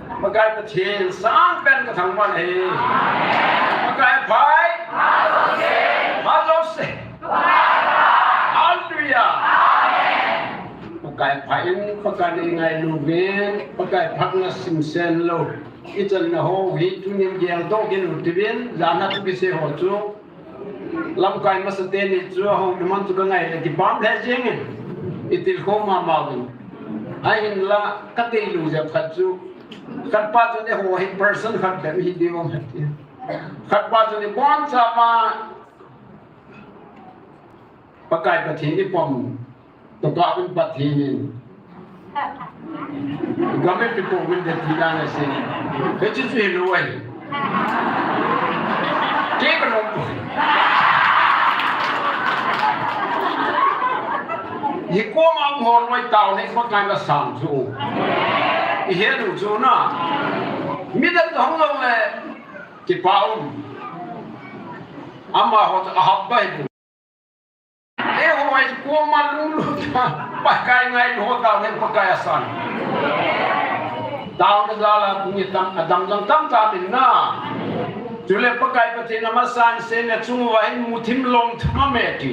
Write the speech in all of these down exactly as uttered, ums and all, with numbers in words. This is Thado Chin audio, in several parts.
Pakai Pathen sangpen kathangvah e. Pakai pha e. Hallelujah. Pakai pha in, Pakai in eingailu uvin, Pakai phatna simsen lou ichan na ho hi tunin geldoh kit u hitin, jan a tu kisei ho chu. Lamkai masa teni chu ahoulim man chu kangai le kipah lheh jengin. Itilkhou mama uvin. Ahinla kadeilu jep khat chu. Khatpa chun eiho hi person khat bep hi diu ahi ti. Khatpa chun ibonchauva Pakai Pathen ipom Tokah un Pathen in gam eipeh pouvin te ti dan ahi. Hiche chu hilou ahi. Kei kalom poi. Hikoma um ho loi taona hi Pakai in asang chu. Ihet u chu na. Midang kahung lou le kipah um. Amaho chu ahap bai bu. Eiho hi koma lunglut a, Pakai ngailu ho taona hi Pakai asang. Taona jal a mi tam, adang jong tam tam in na. Chule Pakai Pathen amasan sena chung uva hin muthim lom thum ame ti.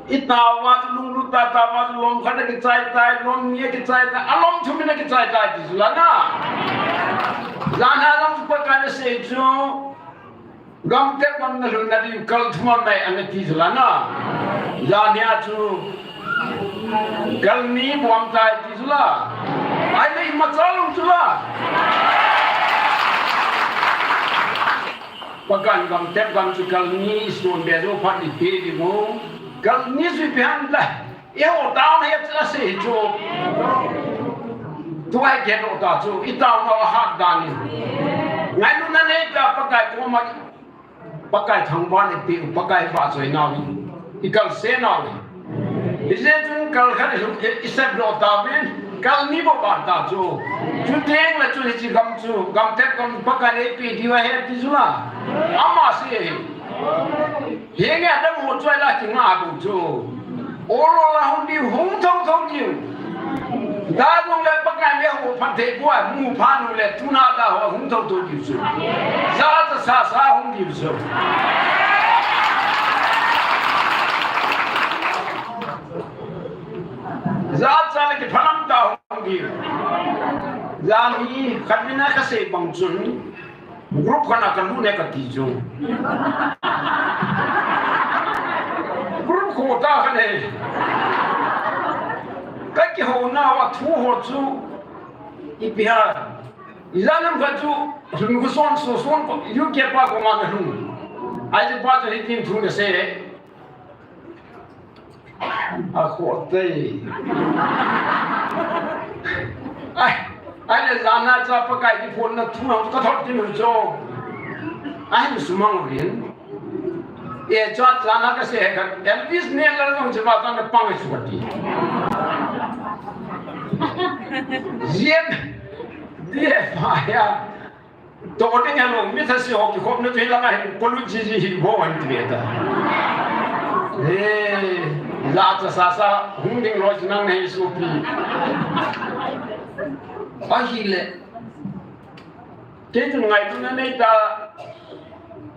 Itao uva chu lunglut ta, tao uva chu lom khat akichai tai, lom ni akichai tai, alom thum in akichai tai ti chu la na. Jan a jong chu Pakai in asei chu. Gamtep gam nalhun nadiu kal thum ame ana ti chu la na. Jan hi a chu kal ni bou aum tai ti chu la. Ahile imacha lou chu la. Pakai in gamtep gam chu kal ni ison be jou phat ipeh diu. Kal ni chu ipi ham la. Eiho taona hi asei chu. Tua hi kei taona chu, itaona u ahat dan in. Ngailutna nei ta Pakai koma, Pakai thangvah in ipeh u, Pakai vahchoi nau hi. Ikal se nau hi. Hijeh chun kal khat i, isep doh tauvin, kal ni bou ban ta chu. Chuteng le chun hiche gam chu, gamtep gam Pakai in eipeh diu ahi ti chu la. Ama sei hi. Hinge adang ho chu ahila kinga bou chu. Ol ol a hung diu, hung thotho diu. Dalung le Pakai in eiho phatthei bou a mu phat u le tuna dalha hung thotho diu chu. Jachat sasa hung diu chu. Jachat le kiphalam tah hung diu. Jan hi khat mina kasei bang chun. Group khat a kalut e kati chu. Group khat a kane. Kakihou nauva thu ho chu. Ipi ham. Ijat ham khat chu. Lhun khu son so son ko. U K pa koma nalhun. Ahi pa chu hitin thu nasei. Akhoh tei. Ai, ahile jan a chu Pakai kiphonna thu kathot kit u chu. Ahin sumang uvin. E chu jan a kasei khat Elvis neh lal jong chu vatan pang chu kati. Jiem. Dia pa ya. Toh ding hilou, mi thase ho kikhopna chu hilanga hin kolu jiji hi bou ahin ti ve ta. He, jachat sasa hung ding loi chu nang nahi sopi. Ahile. Kei chun ngailutna nei ta,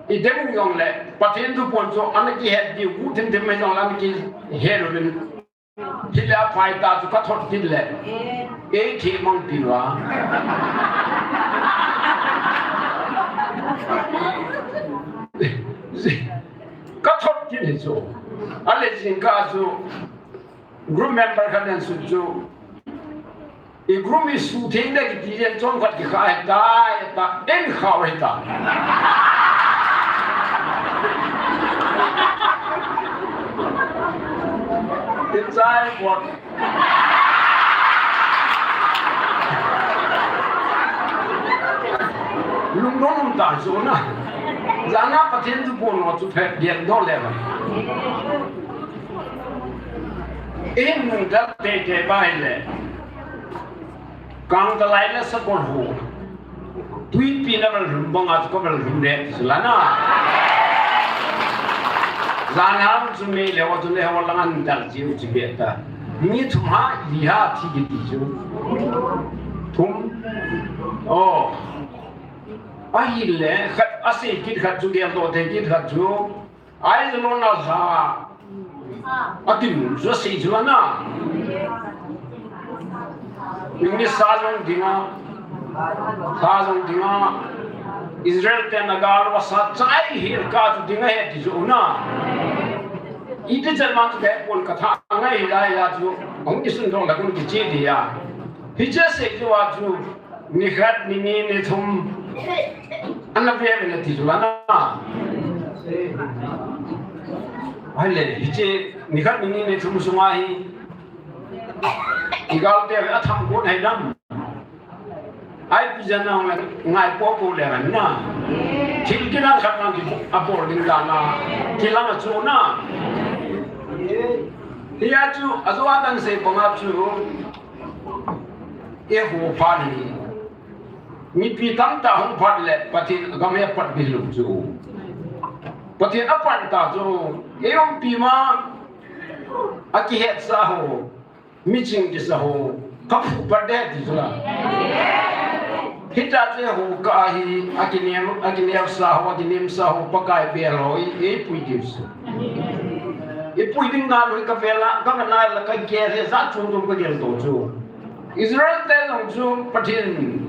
idem u jongle, Pathen thuphon chu ana kihet diu, gu thim thim mai jongle ana kihet uvin. Hile aphai ta chu kathot kit le. Ei themang pi uva. Kathot kit hi chu. Ale jingkah chu group member khat in asut chu. I group hi suhtheng ding kiti jeng chomkhat kikha ahitai, ati, eikha u ahitai. Inside what? Lungdon um ta chu na. Jan a Pathen thuphon ho chu phet geldoh le. Ei nungdal teitei bai le. Kangtalai le sakol ho. Tuipi na vel lhum banga chu ka vel lhum le ti chu la na. Jan a chu mi le ho chu le ho lang an dal jiu chi be ta. Mi thum ha, li ha thi kiti chu. Thum. Oh. Ahile, khat, asei kit khat chu, geldoh thei kit khat chu. Ai, jalo na sa. Atin, jo sei chu na. English sa jong dinga. Sa jong dinga. Israel te na gal wa sa chai hil ka chu dinga he ti chu na. Iti chan man chu ke pon ka tha ngai la ya chu. Hung isun dong la kun ki chi dia. Hiche sei chu wa chu. Nikhat, nini, nithum. Ana ve ve na ti chu la na. Ahile, hiche, nikhat, nini, nithum sunga hi. Igal te atham kon hai nam. Ai pi jan na ngai po po le na. Thil kilang khat nang ki apol ding la na. Kilang a chu na. Hia chu, ajo a dang sei panga chu. Eiho phat hi. Mipi tamtah hung phat le, Pathen gam he pat bi lou chu. Pathen apan ta chu. Eiho pi ma, akihetsa ho, miching kisa ho, kaphu pat de ti chu la. Hita chu eiho ka hi, akineo, akineo sa ho, akinem sa ho, Pakai bel ho, i, i pui diu chu. I pui ding na lui ka vela, ka na la ka ge he sa chung tum ka gel to chu. Israel te jong chu Pathen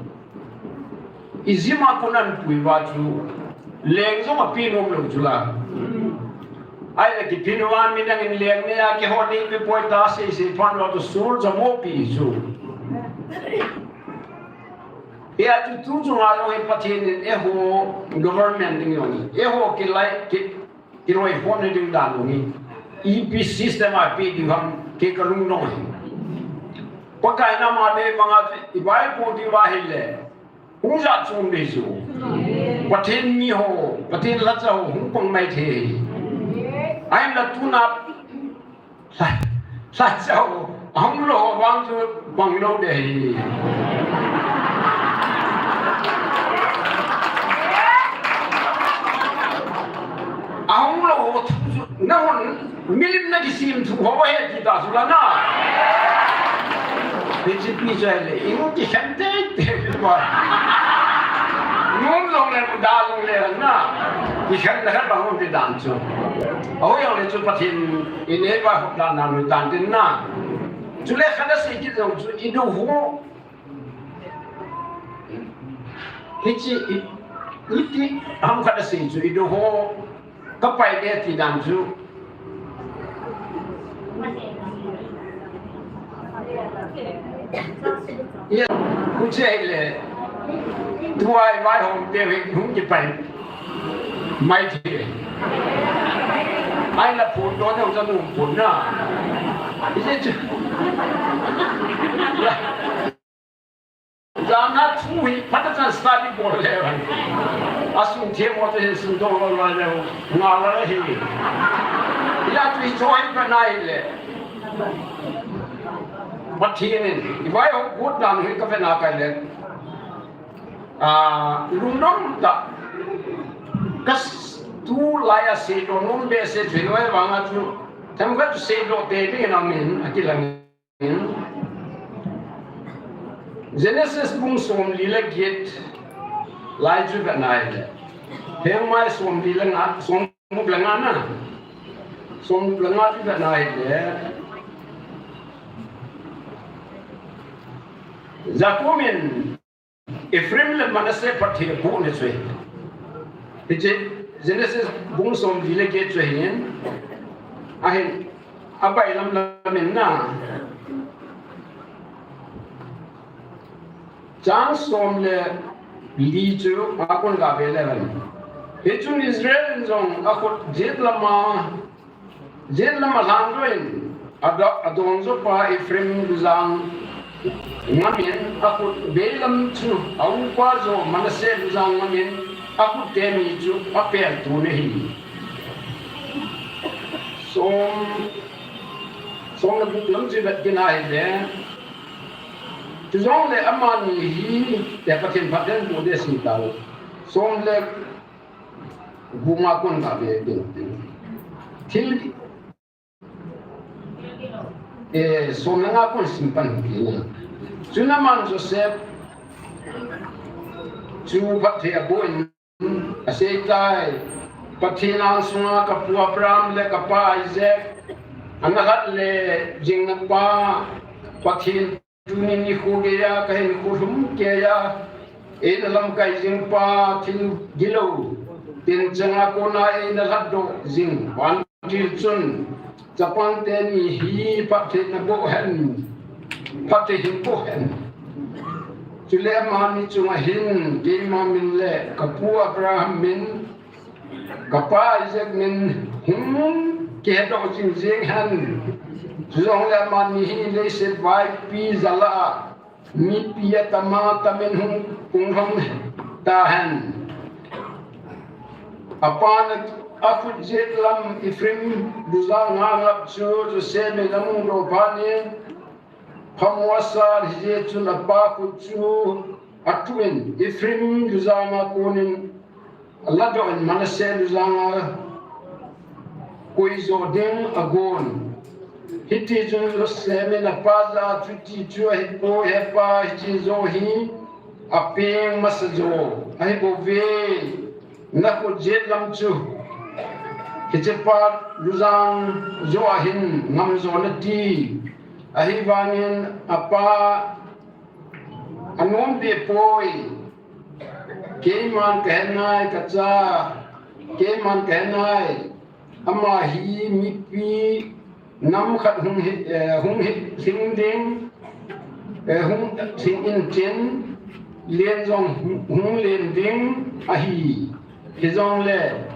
Egypt a kon ahin pui uva chu leng jong ape nom lou chu la. Ahile kiphin uva midang in leng neiya kihot ding pi poi ta sei sei phat uva chu sol jamo pi chu. Hia chu tu chunga jong hi Pathen in eiho government ding jong hi. Eiho kilai ki Kiloi hon ding dan u hi. Ipi system a pe ding ham kei ka lungdong hi. Pakai nama dei banga i Bible ding va hile. Hung ja chung dei chu. Pathen mi ho, Pathen lhacha ho, hung pang mai thei. Ahinla tuna Sa, sa chau, ahung lou vang chu bang lou de hi. Ahung lou thu chu, nahon, milim na kisim thu ho he ti ta chu la na. Hiche pi chu le, imu kikhen tei tei ba. Nom jong le, da jong le na. Kikhen na khat bang um ti dan chu. Aho jong le chu Pathen In ei va hop dan na lui tan tin na. Chule khat asei kit jong chu i do ho. Hiche i, iti ham khat asei chu i do ho. Ka pai de ti dan chu. Iya, kuche le. Tuai vai hom te hung ki pai. Mai thei. Ai la phun to ne, hung cha nu phun na. Ije chu. Jana thu hi phat a chan study bol le. Asung the mo te hin sun dong lo lo le. Nga la hi. Ya tu hi choi pa nai le. Pathen in. I vai ho gut dan hi ka ve na ka le. A, lungdong ta. Ka s-, tulai a seidoh nom behseh thei lou vang a chu, themkhat chu seidoh tei ding in amin, akilang in. Genesis bung somli le get lai chu ka nai le. Heng mai somli le nga, somgup le nga na. Somgup le nga chu ka nai le. Jakob in Ephraim le Manasseh phat hi abuh na chu ahi. Hiche Genesis bung somli le get chu ahin. Ahin, abailam lam in na. Chang som le li chu akon ga ve le lam. Hichun Israel in jong akhut jet lama Jet lama lhang joh in, ado-, adong joh pa Ephraim lujang ngam in, akhut beilam chu aupa joh Manasseh lujang ngam in, akhut teni chu apel tun ahi. Som, som le gup lam chu vet kit na hile. Chujongle amani hi, te Pathen phatthei boh ding ahi tao. Som le gup nga kon ga ve ding. Thil, eh, som le nga kon sim pan hi na. Chun aman Joseph, chu phatthei aboh in asei tai. Pathen angsunga kapu Abraham le kapa Isaac ana lhat le jing napa Pathen Tuni nikho geiya kahinkho lhum keiya eina lamkai jing pa thil gilou tenchanga kona eina lhatdoh jing vantil chun chapang teni hi phatthei naboh hen, phatthei hinboh hen. Chule amani chunga hin keima min le kapu Abraham min kapa Isaac min hung kihedoh jing jing hen. Chujongle amani hi leiset vaipi jala mipi atama tamin hung punglhom tahen. Apan akhut jet lam Ephraim lujanga ngap chu Joseph in amudoh phat in phamu asan, hijeh chun apa khut chu atuh in Ephraim lujanga konin aladoh in Manasseh lujanga koijo ding agon. Hitichun Joseph in apa jah a chuti chu ahipoi, hepa, hiche jo hi apeng masa jo ahibouve. Nakhut jet lam chu hichepa lujang jo ahin ngamjo nati. Ahivangin apa anom behpoi. Keiman kahenai kacha, keiman kahenai. Ama hi mipi nam khat hung hi, eh, hung hi, hing ding, eh, hung hing intin, len jong hung, hung len ding ahi. Hijongle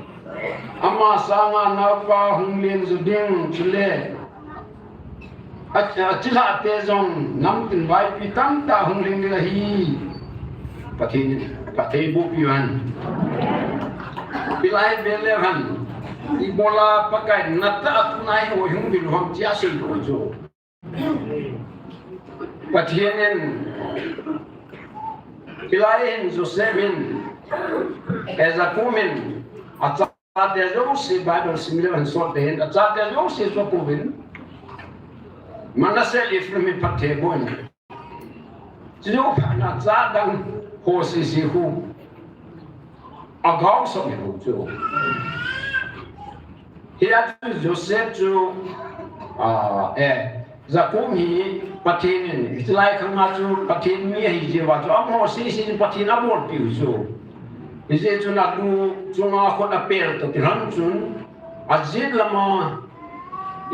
ama sanga naopa hung lenjo ding chule achilhahte jong namtin vaipi tamtah hung lhing ding ahi. Pathen in phatthei bohpiu hen. Hilai vele hen ibola Pakai natah a tunai ho hung vil ham tia seilou chu. Pathen in hilai hin Joseph in, eh, Jacob in achate jouse Bible sim leu hen sotte hin achate jouse Jacob in Manasseh le Ephraim hi phatthei aboh in. Chujouphat in acha dang ho sese khu agaosah in aum chu. Hia chu Joseph chu, ah, eh, Jacob hi Pathen in, hiche lai khanga chu Pathen mi ahi jeh uva chu, amaho sese chu Pathen abolpiu chu. Hijeh chun alu chunga khut apel toh kilhon chun, ajet lama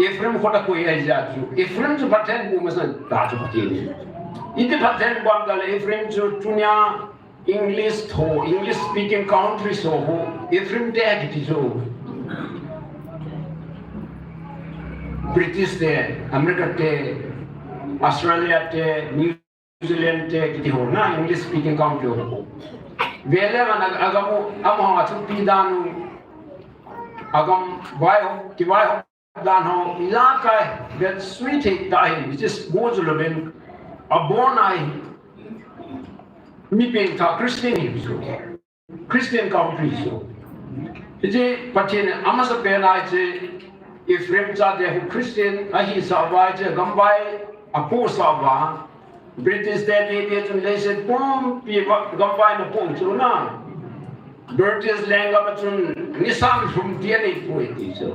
Ephraim khut akoi ahi jeh chu. Ephraim chu phatthei boh masang tah chu Pathen in. Iti phatthei boh ham tile Ephraim chu tunia English ho, English speaking countries ho, Ephraim te kiti chu. British te, America te, Australia te, New Zealand te kiti ho na English speaking country ho. Vele man ag-, agamu, amaho athupi dan u, agam vai ho, kivai ho dan ho, ilakai, that sweet hei ta hi, which is Muslim, abon ahi, mipen kha Christian hi so. Christian country so. Hiche Pathen in amasapen a hiche Ephraim chate khu Christian ahisah uva hiche gamvai apohsah uva. British te, te, te chun leiset pumpi va, gamvai napoh chu na. British lenggam a chun nisan lhum ti anei poi ti chu.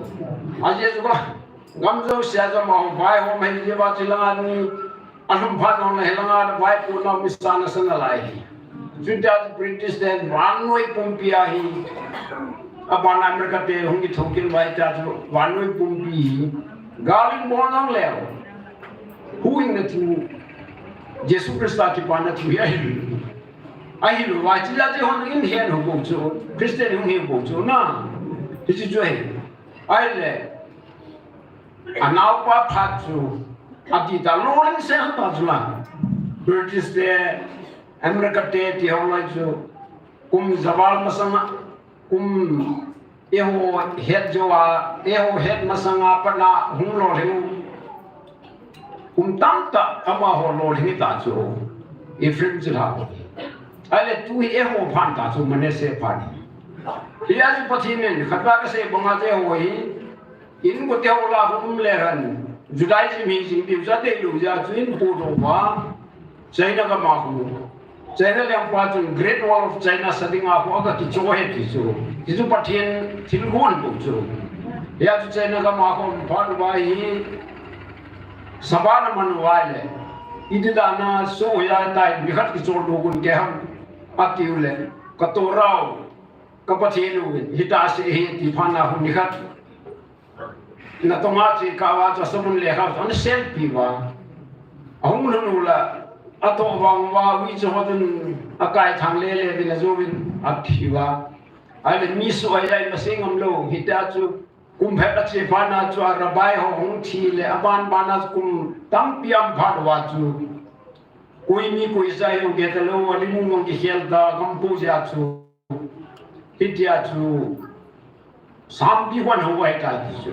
Ajeh chu va, gam jousea chu amaho vaihom ahi jeh uva chu langa ni alhum phat nung le hilanga vaipohna mi sa nasa nalai hi. Chutia chu British te vannoi pumpi a hi, aban America te hung kithoukit uva hitia chu vannoi pumpi hi gal in bol nang leu, huhhingna thu, Jesu Christa kipana thu hi ahilou. Ahilou va, chujeh chun hung in hen hung bou chu, Christian hung hi bou chu na. Hichu chu ahi. Ahile, anaopa phat chu, ati ta lolhing sel ta chu la. British te, America te, ti ho lai chu, kum javal masanga, kum eiho het jou a, eiho het masanga pat a hung lolhing u. Kum tamtah amaho lolhing ta chu, Ephraim chu la. Ahile tu hi eiho phat ta chu, Manasseh phat. Hia chu Pathen in, khatpa kasei banga chu eiho hi, in kote ho lah a um le hen, Judaism hi jing diu chu adeilou jeh chun in podoh uva, China gam a khu, China lengpa chun Great Wall of China sa dinga khu aga kichoh e ti chu. Ti chu Pathen thilgon bou chu. Hia chu China gam a khu phat uva hi Sabbath aman uva le. Iti dan a so hia tai mi khat kichol doh gun kei ham atiu le. Ka Torah u, ka Pathen u, hita se hi ti phat na khu ni khat. Natong a che kah uva chu Solomon lekha chu ana selpi uva. Ahung lhun u la, atoh vang uva, uicha ho chun akai thang lele uvin ajouvin athi uva. Ahile mi suh ahi jeh in masei ngam lou, hitia chu kum phabep ache phat na chu a rabbi ho hung thi le, aban ban a chu kum tampi aum phat uva chu. Koi mi koi cha hi hung kiheta lou, alimum hung kikhel ta, gam po jeh a chu. Hitia chu sampi hon ho ahi ta ti chu.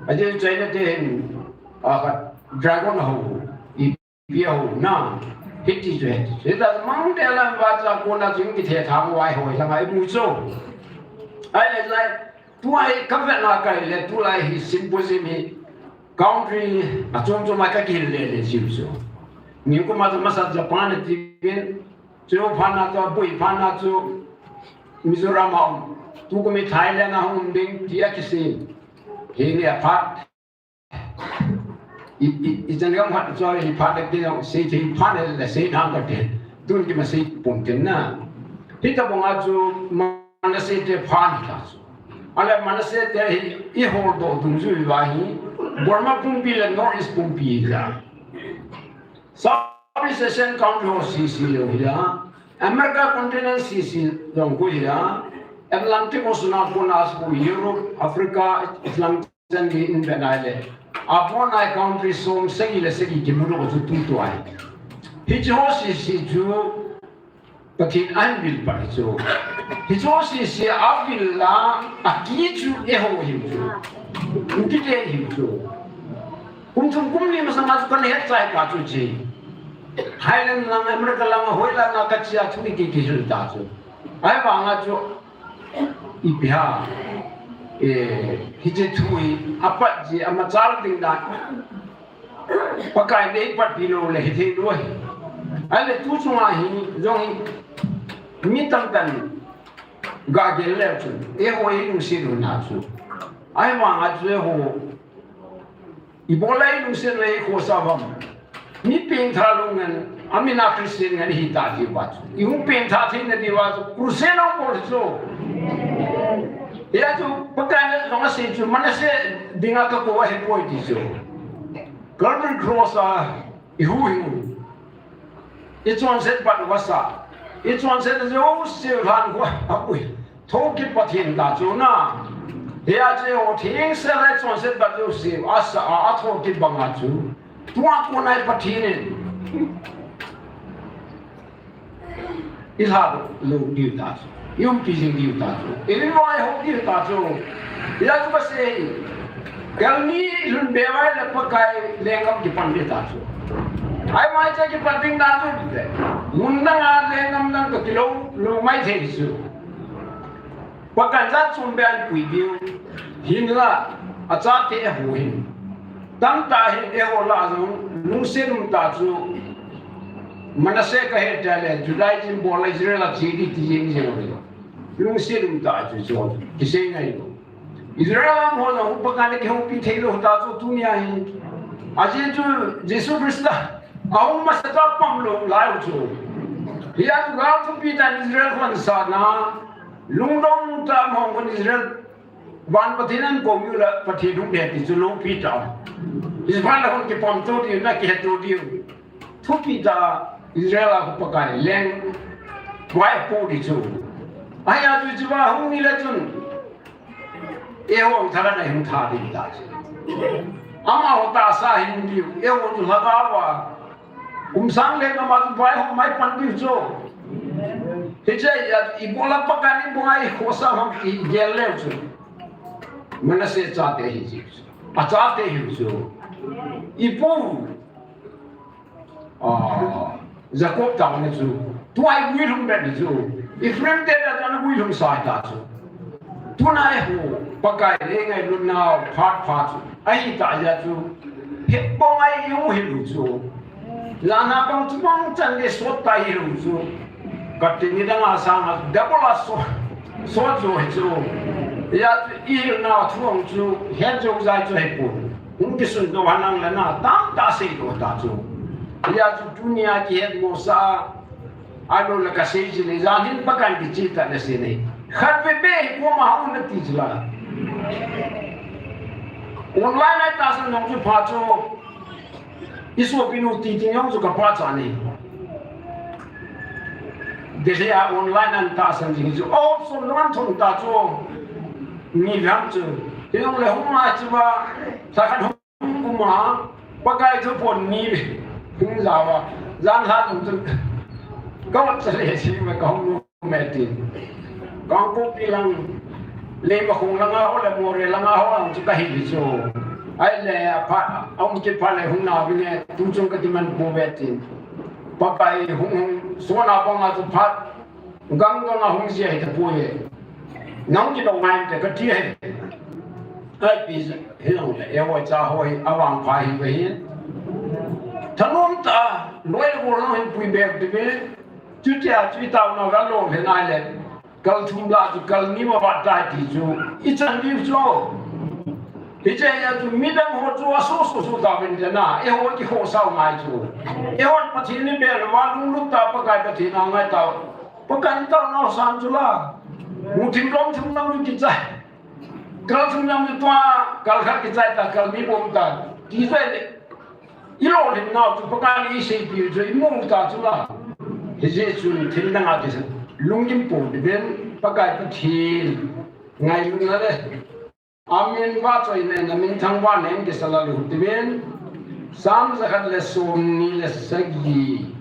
Ajeh chu China te hin, a khat dragon ho, ipi ho na. Hiti chu hiti chu. Hita mang te lam va cha kona chu kithe thang vai ho langa imu chu. Ahile lai, tua hi ka vet na ka le tulai hi symposium hi country achom chom a ka kihil le le jiu chu. Nikum a chu masa Japan ati vin, Chu phat na chu, abul phat na chu, Mizoram a um. Tukum hi Thailand a hung um ding, tia kisei. Hi ni a phat. I, i, ichan gam khat chu hi phat le tin, sei thei phat le, le sei nang kate. Tun kimasei pon tin na. Hitobang a chu, Manasseh te phat ni ta chu. Ahile Manasseh te hi, ihol doh dungjui uva hi, Burma pumpi le North East pumpi hi la. Southeast Asian country ho sese jong hi a, America continent sese jong khu hi a, Atlantic Ocean a kona khu Europe, Africa, Atlantic Ocean hi in vet nai le. Apon a country som sagi le sagi kimu doh chu tutua hi. Hiche ho sese chu Pathen ahin vil pah hi chu. Hiche ho sese avil a, aki chu eiho hi chu. Kuki te hi chu. Kum thum kum li masang a chu kana het chai pa chu che. Thailand lang, America lang, hoi lang a kache a thu kiki kihil ta chu. Ahivang a chu ipi ham. Eh, hiche thu hi apat ji amachal ding dan. Pakai in eipatpi lou le hithei lou ahi. Ahile tu chunga hi jong hi mi tamtah in ga gel leu chun, eiho ilungset u na chu. Ahivang a chu eiho, ibola ilungset u eikhosa uvam. Mi pengtha lou ngen, amin a Christian ngen hita diu va chu. Ihung pengtha theina diu va chu, crusade hung bol chu. Hia chu, Pakai in jong asei chu, Manasseh dinga kakou ahipoi ti chu. Calvary Cross a ihu hing u. Ichonset bat u asa. Ichonset jouse u lhan khu apui. Thokit Pathen ta chu na. Hia chu eiho thengsel a ichonset bat jouse u asa a, athokit banga chu. Tua kona Pathen in. Ilha lou diu ta chu. Iumpi jing diu ta chu. Ivai ho diu ta chu. Ila chu kasei. Kalni lhun be vai le Pakai lenggam kipan diu ta chu. Ahivang che kipan ding ta chu le. Mun dang a lenggam dang toh kilou, lou mai thei chu. Pakai jat chom beh a pui diu. Hinla, achate eiho hin. Tamtah hin eiho lah a jong, lungset um ta chu. Manasseh kahe tah le, Judaism bol a Israel a che ding ti jeng jeng u. Lungset um ta chu chu. Kisei ngai lou. Israel a ho jong Pakai in kihoupi thei lou ta chu tunia hin. Ajeh chu Jesu Christa. Ahung masa tah pam lou lai u chu. Hia chu gal thupi tah in Israel khun sa na. Lungdong tah a hung kon Israel van Pathen in kou u le Pathen hung dei ti chu loupi tah. Israel la hung kipom to diu na kihe to diu. Thupi tah Israel a khu Pakai leng vai po di chu. Ahia chu chu va hung ni le chun. Eiho thahat a hung tha ding ta chu. Amaho tahsa hin diu. Eiho chu lhagao a. Kum sang le ngam a chu vai hung mai pan diu chu. Hiche a ibola Pakai in bou a eikhosa ham ti gel leu chu. Manasseh chate hi chu. Achate hi chu. Ipu. Ah, Jacob tah ni chu. Tua iguilhung bep ni chu. Ephraim te tah ana guilhung sa ta chu. Tuna eiho, Pakai le ngailutnau phat phat chu. Ahitah jeh chu. Hepbong a imu hilou chu. Lana bang chu bang chan le sot ta hilou chu. Kati nidang a sang a double a so, so jo hi chu. Hijeh chun i hilna thu hung chu, het jou jai chu hipon. Hung kisun lou hanang le na, tamtah sei lou ta chu. Hijeh chun tunia kihet mo sa, ahilou le kasei ji le, jan hin Pakai kiche ta le sei nei. Khatvei beh hi koma hung nati chu la. Online a tahsan jong chu pha chu. I sopinu titi jong chu ka pachat e. Delhi a online a tahsan jing chu. Oh, so lan thon ta chu. Ni lam chu. Hijongle hung a chu ba. Sa khat hung kuma. Pakai chu pon ni. Hung jawa. Jan ha chu. Ka vat sa le si ma ka hung. Metin. Kangpokpi lang, Leimakhong langa ho le Moreh langa ho lang chu kahi chu. Ahile apha, aum kit phat le hung na vin e, tuchung kati man po ve tin. Pakai hung hung, sona banga chu phat, gang gang a hung jia hi tapoi e. Nang kidong ngai te kati e. Ai pi, hilong le, e hoi cha hoi, avangpha hi ve hin. Thanom ta, loi le bol nang hin pui bek ti ve. Chutia chu i taona ga lolhin ahile, kal thum lah chu kal ni ma vat tai ti chu i chan diu chu. Hiche a chu midang ho chu aso so so tauvin te na, eiho kikhohsah u ngai chu. Eiho Pathen i bel uva lunglut ta, Pakai Pathen a ngai tau. Pakai i taona san chu la. Mu thim lom thim lam kichai. Kal thum lam tua, kal khat kichai ta, kal ni bom ta. Ti chu le. I lolhin nau chu Pakai in i seipeh u chu i mu ta chu la. Hijeh chun thil dang a kisan. Lunggim pou diuvin Pakai Pathen ngailutna le. Amen. Vahchoina in amin thangvahna in kisei lou diuvin. Sam jakhat le somni le sagi.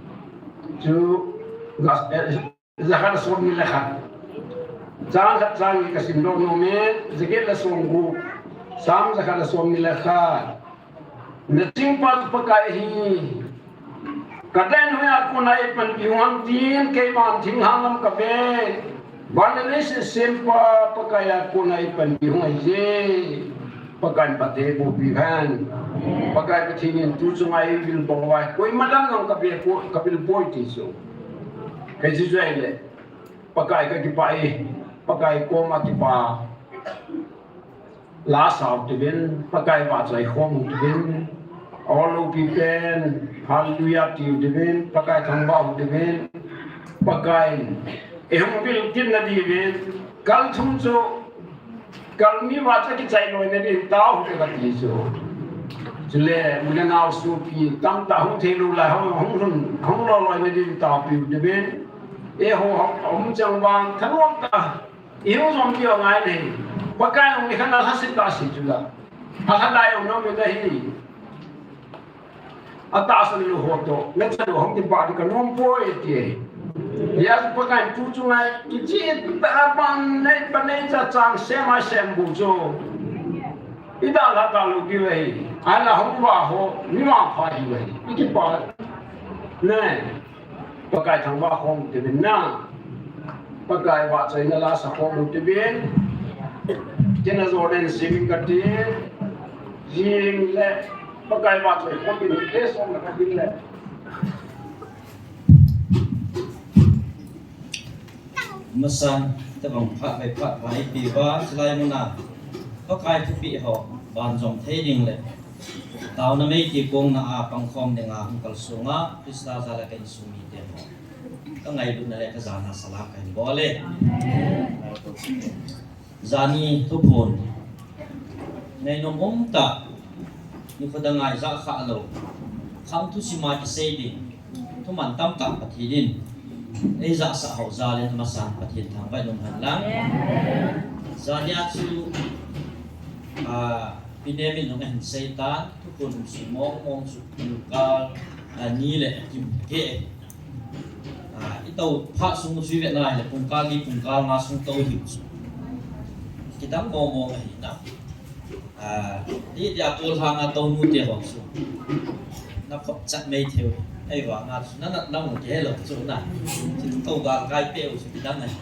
Chu gas, eh, Jakhat le somni le khat. Chang khat chang ni kasim lou nom e, jaget le somgup. Sam jakhat le somni le khat. Na chingpa chu Pakai ahi. Ka den hoiya kona eipanpi u ham tin, keiman thinglhang lam kave. Van le leiset sempa Pakai a kona eipanpi u ham ahi. Pakai in phatthei boh pihen. Pakai Pathen in tuchunga eivil bang uva. Koima dang jong kave poi, kavil poi ti chu. Kei chu chu ahile, Pakai kakipah e, Pakai koma kipa. La sao diuvin, Pakai vahchoi khom diuvin. Aw loupi pen, hallelujah tiu diuvin, Pakai thangvah diuvin. Pakai in, eihung vil kit na diuvin, kal thum chu, Kal ni vahchoi kichai loi na din tao hu kati chu. Chule, u le nao sopi, tamtah hung thei lou lai, hung, hung, hung, hung loi loi na din taopiu diuvin. Eiho, hung chang vang, thanom ta. I hung jom diu ngai nei. Pakai hung ni khan a lhaset ta si chu la. A lhadai hung nom na hi. Atahsan lou ho toh, nachanu hung kipah ding kanom poi ti. Hijeh chun Pakai in tuchunga kicheh tah a pan nei, pan nei cha chang sem a sem bu chu. I dalha talou diu ahi. Ahinla hung vah ho, mi vangpha hiu ahi. I kipah. Ne. Pakai thangvah khom diuvin na. Pakai vahchoina la sa khom diuvin. Kei na jo nen simin kati. Jing le. Pakai vahchoi khom diuvin. Kei som na kati le. Masan, tabang phat vai phat vai pi va, chulai muna. Pakai thupi ho, ban jom thei ding le. Taona mei ti kong na a pang khom ding a, hung kal sunga, Krista jal a ka insung mite ho. Ka ngailutna le ka jana salam ka hin bol e. Jani thuphon. Ngainom um tah. Nikho dang a i ja kha lou. Khang thusim a kisei ding. Thuman tamtah Pathen in. Ei jahsah ho jal in amasan Pathen thangvah in um hen lang. Jani a chu, ah, Pi Nemin jong ahin sei tan, thuphon um sui mong mong chu pungkal, ah, ni le kim ke. Ah, i tou phat sung chu i vet na le pungkal ni pungkal nga sung tou hiu chu. Kidang mong mong ahi na. Ah, ti ti a tol hang a tou nu te ho chu. Na khop chat mai theu. Ei vang a chu na nat na mu ke lo chu na. Chu tou gal kai pe u chu kidang ahi.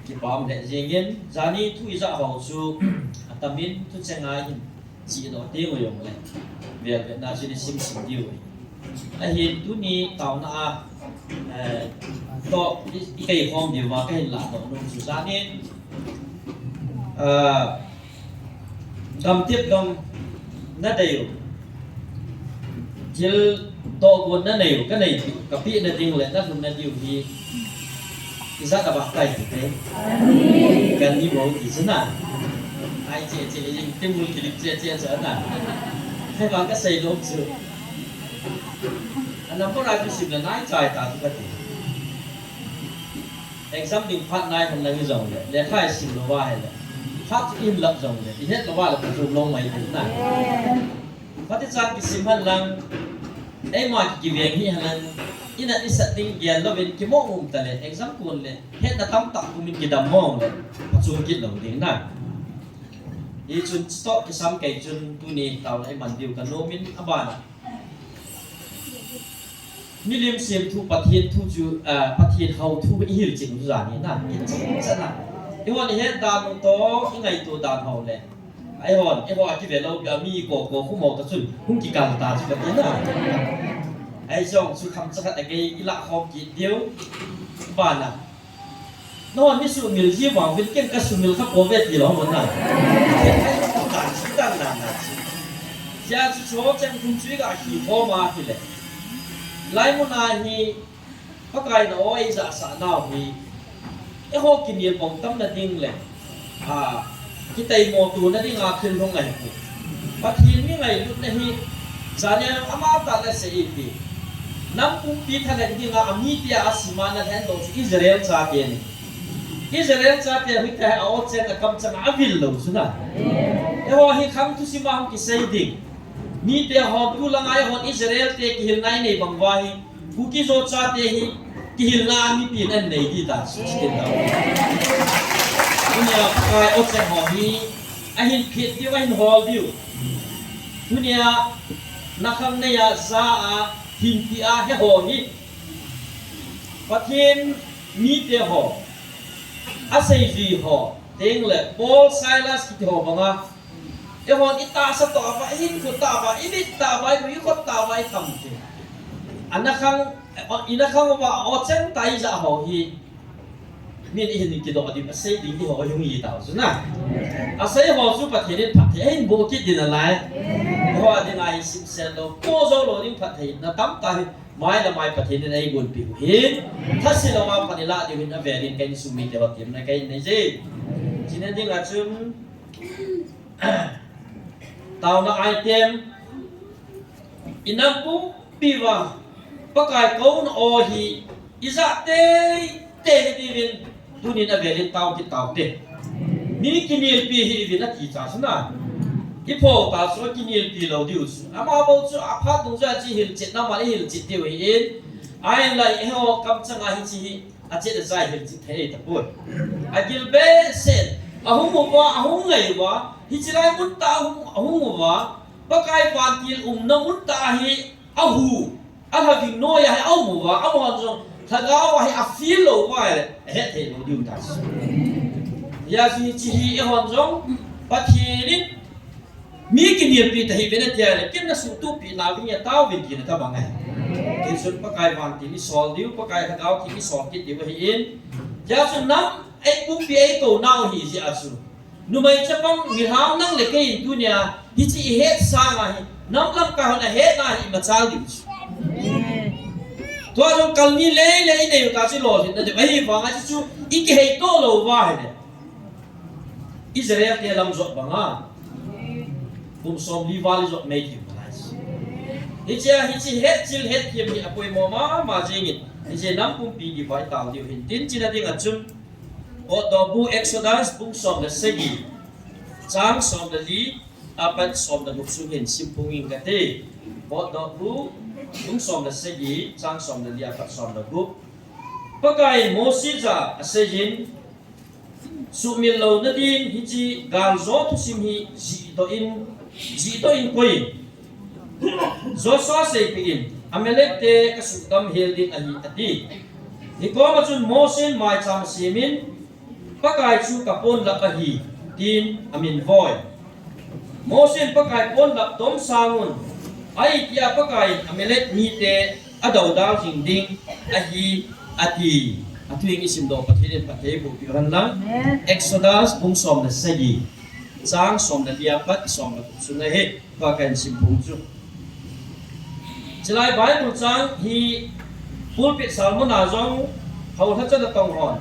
Kipah um le jing in, jani thu i ja ho chu, atamin thu chenga hin, chi no te ngo yong le. Vel vel na chu ni sim sim diu. Ahin tuni taona a, eh, Toh i, i kei khom diu va ka hin lah toh nung chu janin, ah, gamtep dong na dei u. Thil tohgon na nei u, ka nei diu, ka pehna ding le na lhunna diu hi ijat a bang tai ti te. Kan ni mo ti chu na. Ai che che, i jing te mul kilik che che chu na. Hei bang ka sei lom chu. A number a kisim le nai chai ta chu ka ti. Exam ding phat nai hon lang hi jong le, lekha i sim lou va hi le, phat i hin lap jong le, i het lou va le, phat um lou mai thei na. Phat i chan kisim han lang, eima ki kiveng hi han lang, i nat i sat ding gel louvin kimo um ta le, exam kun le, hetna tamtah kum in kidam mong le, phat um kit lou ding na. Hichun stoh kisam kei chun tuni tao le i man diu ka nom in a ban a. Milim semthu Pathen thu chu, ah, Pathen hou thu i hil ching u chu jani na, i ching chana. Eihon i het dan u toh, i ngaito dan ho le. Eihon, eiho a kive lou pia mi ko ko khu mo ta chun, hung kikal ta chu ka ti na. Ahi jong chu kham cha khat a gei i lah khom kit diu. Bana. Nahon mi sumil ji vang uvin ken ka sumil kha pouve ti lou mun na. Ken ka sumil dan si dan dan na si. Jia chu cho chang kum chu i ga hi khom a hi le. Lai mun a hi Pakai na o ei ja sa nau hi. Eiho kinel bong tam na ding le. A, kitaimo tu na ding a thil hung ngai pu. Pathen mi ngailutna hi, jani a ama ta na sei i ti. Nam pumpi thalheng dinga a mite a sima na lhen doh chu Israel chate ni. Israel chate hi ka a o cheng a kam chang a vil lou chu na. Eiho hi khang thusim a hung kisei ding. Mite hon tu langa eihon Israel te kihilna i nei bang uva hi. Kuki Zo chate hi kihilna a mipin an nei di ta, su chitin ta. Tunia Pakai o cheng ho hi, a hin phit diu, a hin hol diu. Tunia na khang nei a, ja a, hin pi a, he ho hi. Pathen mite ho, a seijui ho, teng le Paul Silas kiti ho banga, Eihon i tahsa toh uva, i hinkho tah uva, i mit tah uva, i khut tah uva, i tam te. Ana khang, i na khang uva, o cheng tai ja ho hi. Min i hin kidoh ding, a sei ding i ho hung i tau chu na. A sei ho chu Pathen in phatthei, a hin boh kit ding nalai. Ho a ding a i simsel lou, po jou lou ding phatthei, na tam ta hi. Mai le mai Pathen in ei gonpeh u hin. Thase lou a pan i lah diu hin a velin ka insung mite ho temna ka nei je. China ding a chun, Taona item, i nam pumpi uva, Pakai kouna o hi, i ja teitei hi diuvin, tunin a velin tao kit tau te. Mi kinelpi hi uvin a ti cha chu na. I pho ta chu kinelpi lou diu chu. Ama bou chu a phat dung ja chi hilchetna ma i hilchet diu hi in. Ahin lai eiho kam chang a hi chi hi. A chet a chai hil chit thei tapoi. A gil behseh, a hung uva, a hung ngai uva, hichi lai mun tah a hung, a hung uva, Pakai vantil umna mun tah a hi, a hu, a lhaving noi a hi a um uva, amahon jong, lhagao a hi a feel lou uva le, a het thei lou diu ta. Hijeh chun hichi hi eihon jong, Pathen in, Mi kinelpi ta hi uvin a tia le, ken na suhtup pi nau vin a tao vin tina ta bang ahi. Tin sun Pakai vantil i sol diu, Pakai lhagao theng i sol kit diu ahi in. Tia chu nam ei pumpi ei kou nau hi jeh a chu. Numei chapang mi hau nang le kei in tunia, hichi i het sang ahi. Nam lamkai hon a hetna hi i machal diu chu. Tua jong kal ni lei lei i nei u ta chu lolhinna diu. Ahivang a chu chu i kihei to lou uva ahi le. Israel te lam jot banga. Kum som li val i jot mai thei u nalai. Hichia, hichi hetchil hetthem hi a poimo mama jingin. Hichi nam pumpi kivai tao diu hin tin china ding a chun. Potdoh bu Exodus bung som le sagi. Chang som le li, apat som le gup sung hin sim pung ing kate. Potdoh bu bung som le sagi, chang som le li, apat som le gup. Pakai Moses a aseiyin, Suhmil louna ding hichi galjo thusim hi jihdoh in, jihdoh in koi in. Joshua seipeh in, Amalek te kasuhdam hel ding ahi, ati. Hikoma chun Mose in maicham asemin, Pakai chu kaponlap ahi, tin amin voi. Mose in Pakai ponlap tom sangun, ahitia Pakai in Amalek mite adoudal jing ding ahi, ati. Athu in isimdoh Pathen in phatthei boh piu hen lang. Amen. Exodus bung som le sagi, chang som le li apat som le gup sung ahi. Tua kahin sim bung chu. Chulai Bible chang hi pulpit sermon a jong, hou lha chan a tong hon,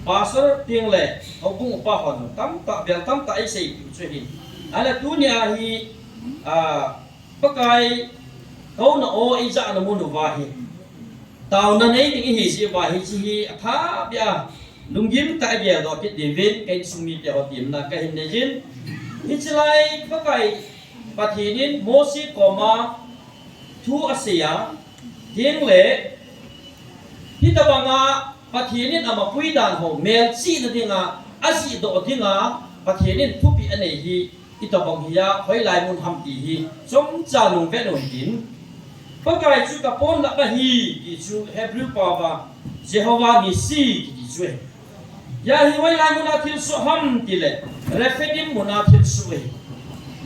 pastor teng le houbung upa hon tamtah, bel tamtah eisei piu chu ahi. Ahile tunia hi, a, Pakai kouna o eijahna mun uva hi, taona nei ding ihi jeh uva hiche hi atha beh a lunggim tah a igeldoh kit diuvin ka insung mite ho temna kahin nei jin. Hiche lai Pakai Pathen in Mosi koma thu asei a, teng le hitobanga Pathen in amapui dan ho melchihna dinga, ajihdoh dinga Pathen in thupeh anei hi, itobang hi a, hoilai mun ham ti hi chomcha nung vet u hitin. Pakai chu kaponlap ahi ti chu Hebrew paova Jehovah Nissi kiti chu ahi. Hia hi hoilai muna thilsoh ham tile, Rephidim muna thilsoh ahi.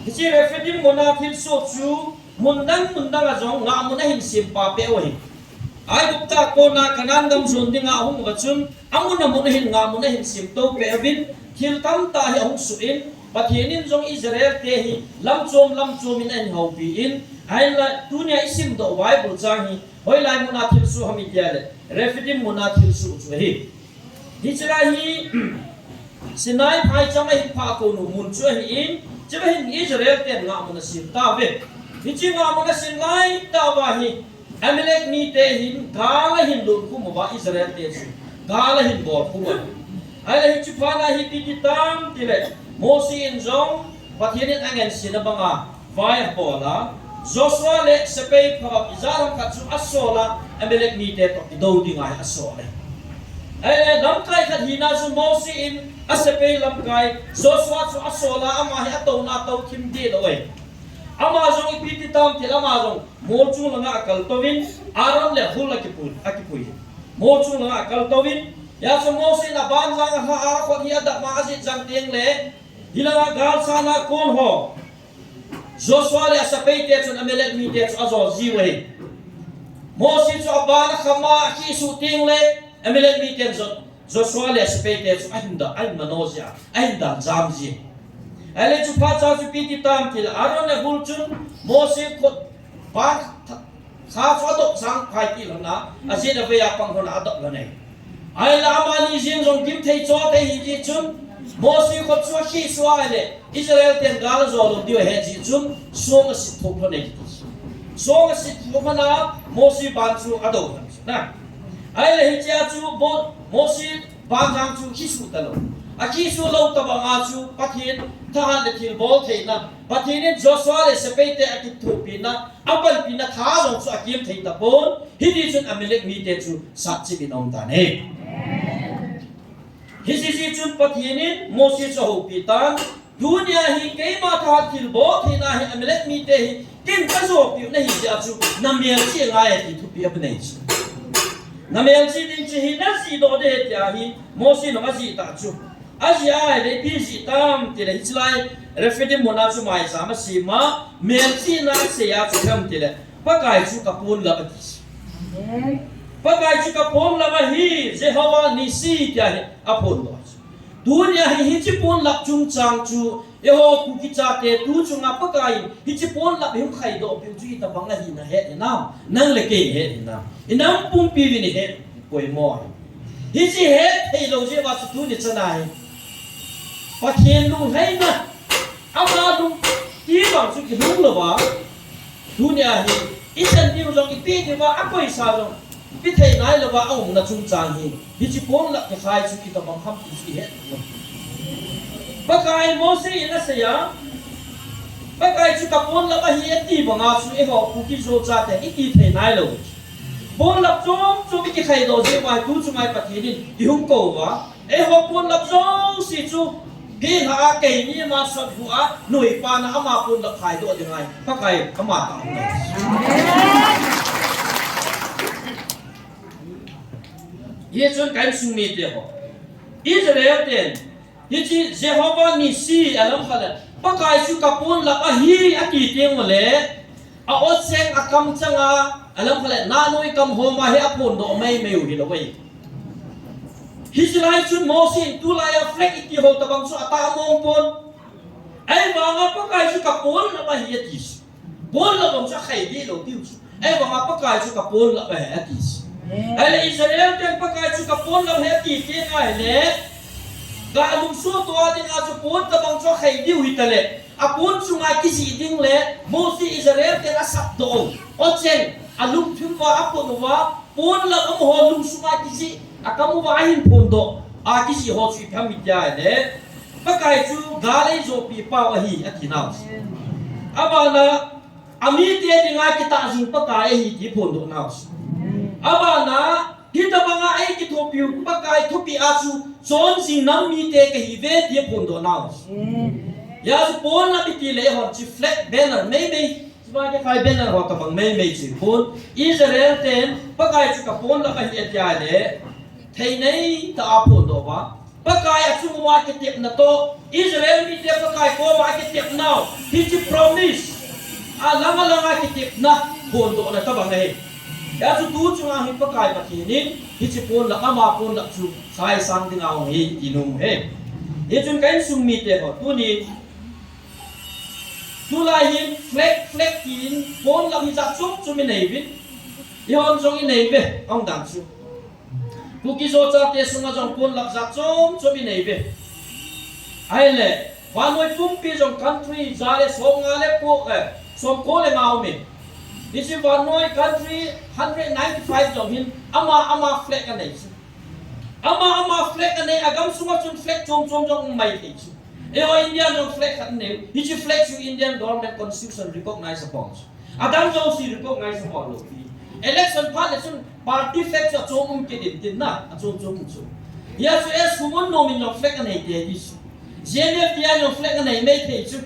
Hiche Rephidim muna thilsoh chu mun dang mun dang a jong ngahmun ahin sempa peh u ahi. Aigupta kona Canaan gam jon dinga ahung uva chun, amun amun ahin ngahmun ahin semto peh uvin, thil tamtah hi ahung soh in, Pathen in jong Israel te hi lamchom lamchom in ahin houpi in, ahinla tunia isimdoh Bible chang hi hoilai muna thilsoh ham itile, Rephidim muna thilsoh chu ahi. Hiche lai hi Sinai phaicham ahin phah konu mun chu ahin, chua hin Israel ten ngahmun asem tauve. Hiche ngahmun asem laitah uva hi Amalek mite hin gal ahin lunkhum uva, Israel te chu gal ahin bolkhum uva. Ahile hichu phatna hi ipi ti tam tile, Mosi in jong Pathen in angansena banga vai abol a, Joshua le sepai phabep ijat ham khat chu asol a, Amalek mite toh kido dinga hi asol e. Ahile lamkai khat hina chu Mosi in asepai lamkai Joshua chu asol a, ama hi atouna tou thim deh lou e. Ama jong ipi ti tam tile, ama jong mol chung langa akal touvin, Aaron le Hur akipui, akipui. Mol chung langa akal touvin, hia chu Mosi in abanjang alha a, akhut hi adap a, ajih jang teng le, hilanga galsatna kon ho Joshua le asepaite chun Amalek mite chu ajol jiu ahi. Mosi chu aban akham a, akhisuh teng le, Amalek miten jong Joshua le asepaite chu ahin da, ahin mano jia, ahin dan jam ji. Ahile chu phatcha chu ipi ti tam tile, Aaron le Hur chun Mosi khut ban kha chu adop jang phai ti lhon a, ajet avei a pang lhon a adop lhon e. Ahinla amani jeng jong gimthei chothei hijeh chun, Mosi khut chu akhisuh a ahile, Israel ten gal ajou lou diu ahet jeh chun, song asit thop lhon e kiti. Song asit thop lhon a, Mosi ban chu adou lhon chu na. Ahile hichea chu Mo-, Mosi banjang chu khisuh talou. Akhisuh lou tobanga chu Pathen thahat le thilbol theina, Pathen in Joshua le sepaite akithopi na, apanpina tha jong chu akem thei tapon, hiti chun Amalek mite chu satchip in aum tan ahi. Hiche jeh chun Pathen in Mosi chu ahoupi tan, tunia hi keima thahat thilbol theina hi Amalek mite hi ken kajopiu nahi jeh a chu namelchih angai e ti thupeh abonei chu. Namelchih ding chu hi najihdoh ding ahi tia hi Mosi in ajih tah chu. Ajih a ahile ipi jih tam tile hiche lai Rephidim muna chu maicham asem a, melchihna asei a chu ipi ham tile, Pakai chu kaponlap ati chu. Pakai chu kaponlap ahi, Jehovah Nissi tia hi aphondoh chu. Tunia hi hiche ponlap chungchang chu, eiho Kuki chate tu chunga Pakai in hiche ponlap ihung khaidoh piu chu itobang ahina het hinam, nang le kei het hinam, inam pumpi uvin ihet poimo ahi. Hiche het theilou jeh uva chu tuni chana hi Pathen lunglhaina, ama lungthim vang chu kilhung louva, tunia hi ichan diu jong, ipeh diuva apoisa jong ipi thei nailouva aumna chungchang hi, hiche ponlap kikhai chu itobang ham ti chu ihet lou. Pakai Mosi in asei a, Pakai chu kaponlap ahi ati banga chu eiho Kuki-Zo chate iti thei nailou. Ponlap chom chom ikikhaidoh jeh uva hi tu chunga hi Pathen in ihung kou uva, eiho ponlap jouse chu gei lha a, keini ama sothu a, noipa na ama ponlap khaidoh dinga hi Pakai ama tah uva. Hichun ka insung mite ho, Israel ten hiche Jehovah Nissi alamkhat le, Pakai chu kaponlap ahi ati teng ule, a-o cheng akamchang a, alamkhat le, nanoi kam hom a hi aphondoh maimai u hilou ahi. Hiche lai chun Mosi in tulai a flag iti ho tabang chu atah mong pon. Ahivanga Pakai chu ka ponlap ahi ati chu. Ponlap bang chu akhai deh lou tiu chu. Ahivanga Pakai chu ka ponlap ahi ati chu. Ahile Israel ten Pakai chu ka ponlap ahi ati teng ahile, ga lungsuh tua dinga chu pon tabang chu akhai diu hitale, apon chunga kijih ding le Mosi Israel ten asap doh u. Ocheng, alungthim uva apon uva, ponlap amaho lungsunga kijih, akam uva ahin phondoh a kijih ho chu ipi ham itia ahile, Pakai chu gal eijohpi pau ahi, ati nau. Abana, amite dinga kitah jing Pakai ahi ti phondoh nau. Abana, hitabanga eikithopiu Pakai thupeh a chu chonjing nam mite kahiuve ti phondoh nau. Hijeh a chu ponlap iti le eihon chu flag banner meimei, chuma kikhai banner ho tabang meimei chu pon. Israel ten Pakai chu ka ponlap ahi atia le, theinei tah a phondoh uva, Pakai achung uva kitepna toh Israel mite Pakai koma kitepnau, hiche promise, alang alanga kitepna phondohna tabang ahi. Hijeh a chu tu chunga hi Pakai Pathen in hiche ponlap, ama ponlap chu saisang dinga hung hi ti nom u ahi. Hichun ka insung mite ho, tuni tulai hin flag, flag tin ponlap hi jat chom chom inei uvin. Eihon jong inei uve, ahung dan chu. Kuki-Zo chate sunga jong ponlap jat chom chom inei uve. Ahile, vannoi pumpi jong country ja le somnga le ko, eh, somko le nga aume. Hiche vannoi country hundred ninety-five jong hin ama ama flag anei chu. Ama ama flag anei, agam sunga chun flag chom chom jong um maithei chu. Eiho India jong flag khat anei, hiche flag chu Indian government constitution recognize apoi chu. Adang jouse recognize apoi lou pi. Election phat le chun party flag chu achom um kit intin na, achom chom um chu. Hijeh a chu S Khumun nom in jong flag anei tei ti chu. G N F T I jong flag anei maithei chu.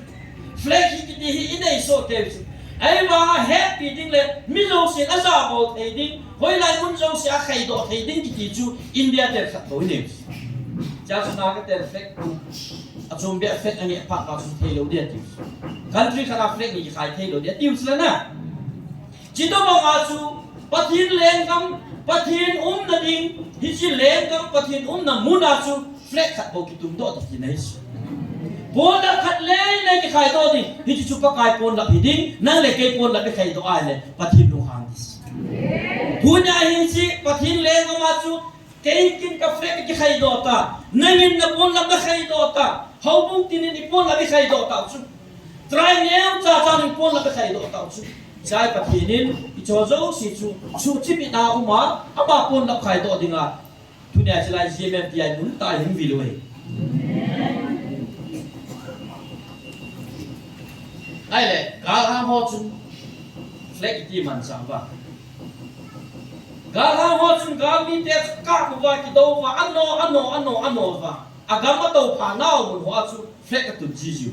Flag hi kiti hi inei soh tei chu. Ahivanga hetpi ding le mi jousen ajabol thei ding, hoilai mun jouse a khaidoh thei ding kiti chu India ten khat bou inei chu. Hijeh a chu Naga ten flag achom beh flag anei phat uva chu theilou ding atiu. Country khat a flag ni kikhai theilou ding atiu chu la na. Chutobang a chu Pathen lenggam, Pathen umna ding, hiche lenggam Pathen umna mun a chu flag khat bou kitumdoh ding tina ahi chu. Ponlap khat lele kikhaidoh ding, hiche chu Pakai ponlap hiding, nang le kei ponlap ikhaidoh ahile Pathen lunghang ding. Tunia hiche Pathen lenggam a chu kei kin ka flag kikhaidoh ta, nangin na ponlap nakhaidoh ta, houbung tin in iponlap ikhaidoh tau chu. Try neocha chan in ponlap ikhaidoh tau chu. Chai Pathen in hicheho jouse chu suhchip in aum a, ama ponlap khaidoh dinga tunia chulai G M F T I mun tah a hin vil uve. Ahile, galhang ho chun flag iti manchah uva, galhang ho chun galmite kap uva, kidou uva, ano, ano, ano, ano uva, agam atoupha nau mun hoa chu flag atun jijiu.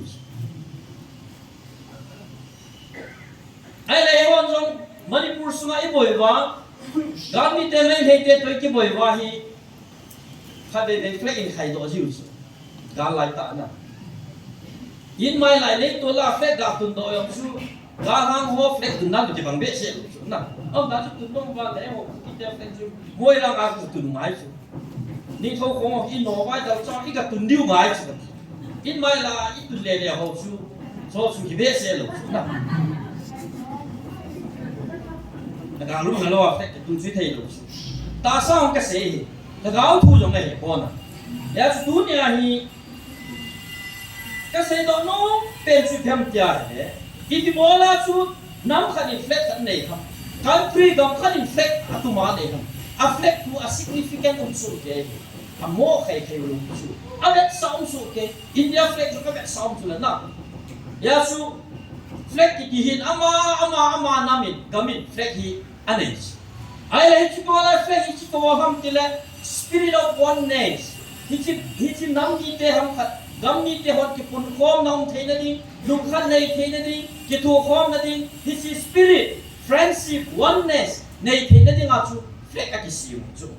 Ahile eihon jong Manipur sunga iboi uva, galmite Meiteite toh ikiboi uva hi, khatvei vei flag ikhaidoh jiu chu. Gal lai tah na. Inmai lai neitol a flag ga tundoh jong chu, galhang ho flag tunna toh kibang behseh lou chu na. Aumdan chu tundoh uva le ho kiti flag chu Moirang a chu tun ngai chu. Nithou khong in no vai dal chang iga tun diu ngai chu. Inmai la itun lele ho chu, chu chu kibehseh lou chu na. Naga lung nalou a flag tun chu theilou chu. Tahsa hung kasei hi. Lhagao thu jong ahi pon a. Hijeh a chu tunia hi kaseidoh nom pen chu ipi ham tia ahile, iti bola chu nam khat in flag khat anei ham, country gam khat in flag atuma anei ham, a flag thu a significant um soh kei, amo khaikhai lou chu, avetsah um soh kei, India flag chu kavetsah um chu le na. Hijeh a chu flag kiti hin ama, ama, ama nam in, gam in flag hi anei chu. Ahile hiche koma flag hi hiche koma ham tile spirit of oneness. Hiche, hiche nam mite ham khat, gam mite hon kipunkhomna um theina ding, lungkhat nei theina ding, kithukhomna ding, hiche spirit, friendship, oneness nei theina dinga chu flag akisem chu.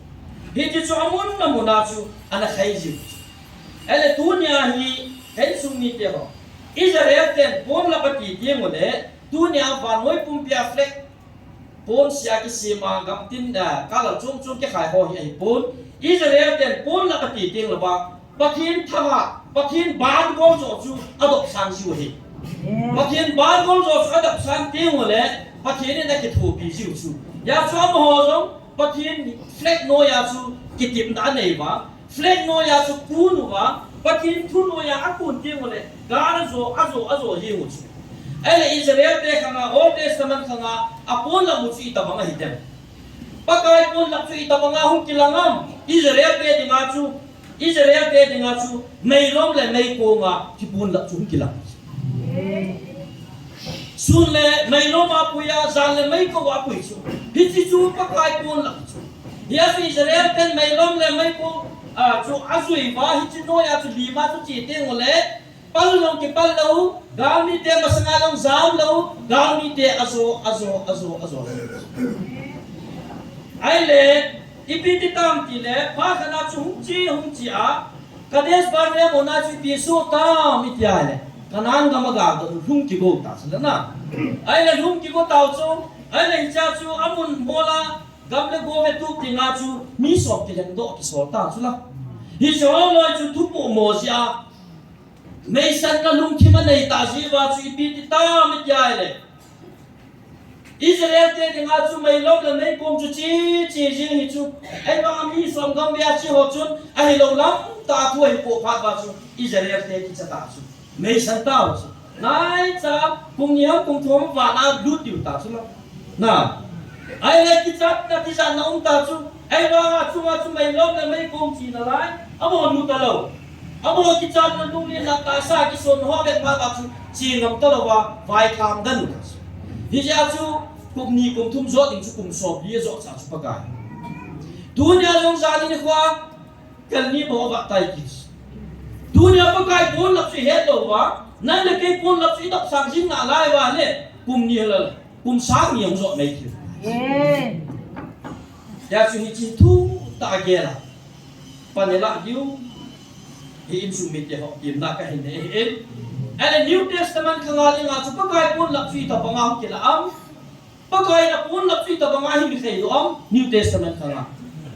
Hiche chu amun amun a chu ana khaijiu chu. Ahile tunia hi ka insung mite ho, Israel ten ponlap ati teng ule, tunia vannoi pumpia flag Pon sia kisem a gamtin, eh, colour chom chom kikhai ho hi ahipon. Israel ten pon lap ati teng lou va, Pathen thangah, Pathen bangol jo chu adop sang jiu ahi. Pathen bangol jo chu adop sang teng uleh, Pathen in akithopi jiu chu. Hijeh chun amaho jong, Pathen flag noiya chu kitepna anei uva, flag noiya chu akon uva, Pathen thu noiya akon teng uleh, gal ajo, ajo, ajo jeng u chu. Ahileh Israel te khanga, Old Testament khanga, apon lap u chu itobang ahi dem. Pakai pon lap chu itobanga hung kilang am, Israel te dinga chu, Israel te dinga chu, meilom le meikonga, kipon lap chu hung kilang. Sun le meilom a apui a, jan le meikon a apui chu. Hiche chu Pakai pon lap chu. Hijeh chun Israel ten meilom le meikon, a, chu ajui uva, hiche noiya chu lima chu che teng uleh, pal jong kipal lou, galmite masanga jong jam lou, galmite ajo, ajo, ajo, ajo. Ahileh, ipi ti tam tileh, phat khat a chu hung che, hung che a, Kadesh Barnea muna chu ipi soh tam iti ahileh, Canaan gam a gal toh lhung kigo ta chu la na. Ahileh lhung kigo tau chu, ahileh hichea chu amun bol a, gam le go vetup dinga chu mi som kilhengdoh kisol ta chu la. Hiche ho loi chu thupoh mo jeh a, meisanna lungthim anei ta jeh uva chu ipi ti tam iti ahileh, Israel te dinga chu meilom le meikon chu che, che jeng hi chu. Ahivanga mi som gam vei a che ho chun, ahilou lam tah a thu ahipoh phat uva chu, Israel te kicha ta chu. Meisan tau chu. Naicha, kum ni ham kum thum vana lut diu ta chu la. Na. Ahileh kichatna, kichatna um ta chu. Ahivanga chunga chu meilom le meikon che nalai. Amaho mu talou. Amaho kichatna lunglen na tahsa kison ho vet ma ta chu. Che ngam talou va, vai tham dan u ta chu. Hijeh a chu, kum ni kum thum jot ding chu kum som li ajot cha chu Pakai. Tunia jong jan ni nikho a, Kalni bou va tai kit. Tunia Pakai pon lap chu ihet lou va, nang le kei pon lap chu idop sang jing nalai uva leh, kum ni hela, kum sang ni hung jot mai kit. Amen. Hijeh chun hiche thu tah a gel a, pan ilah diu, hi insung mite ho, kimna kahin nei ahi. Ahileh New Testament khanga dinga chu Pakai pon lap chu itobanga hung kilang am. Pakai in apon lap chu itobanga hin kheidoh am, New Testament khanga.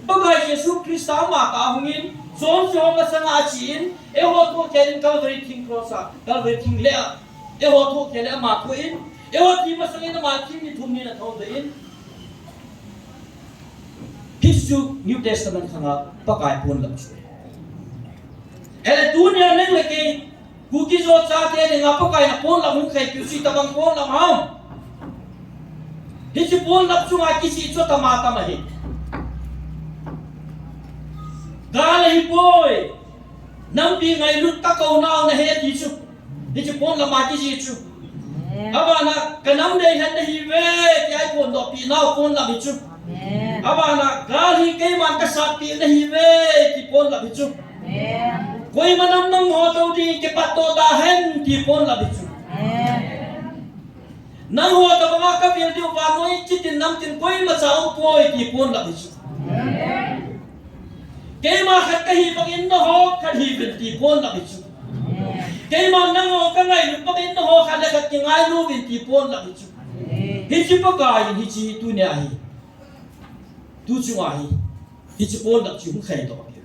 Pakai Jesu Christa ama tah a hungin, John chu ho masanga achen, eiho thohkhel in Calvary thing cross a, Calvary thing le a, eiho thohkhel le ama thoh in, eiho thi masangin ama thi ni thum ni na thoudoh in. Hichu New Testament khanga Pakai pon lap chu. Ahileh tunia nang le kei, Kuki-Zo chate dinga Pakai in apon lap hung kheipiu chu itobang pon lap ham. Hiche pon lap chunga kijih chu atama tama ahi. Gal ahipoi. Nampi ngailut tah a kou nau nahi ati chu. Hiche pon lap a kijih chu. Amen. Abana, ka nam deilhen nahiuve, tia iphondohpi nau pon lap hi chu. Amen. Abana, gal hi keiman kasatpi nahiuve, ti pon lap hi chu. Amen. Koima nam nangho tou ding kipatdoh tahen, ti pon lap hi chu. Amen. Nangho tobanga kavil diu vannoi chitin namtin koimacha umpoi, ti pon lap hi chu. Amen. Keima khat kahi bangin nangho khat hiuvin, ti pon lap hi chu. Amen. Keima nangho kangailut bangin nangho khat le khat kingailu uvin, ti pon lap hi chu. Amen. Hiche Pakai in hiche tunia hi. Tu chunga hi. Hiche pon lap chu hung kheidoh kit.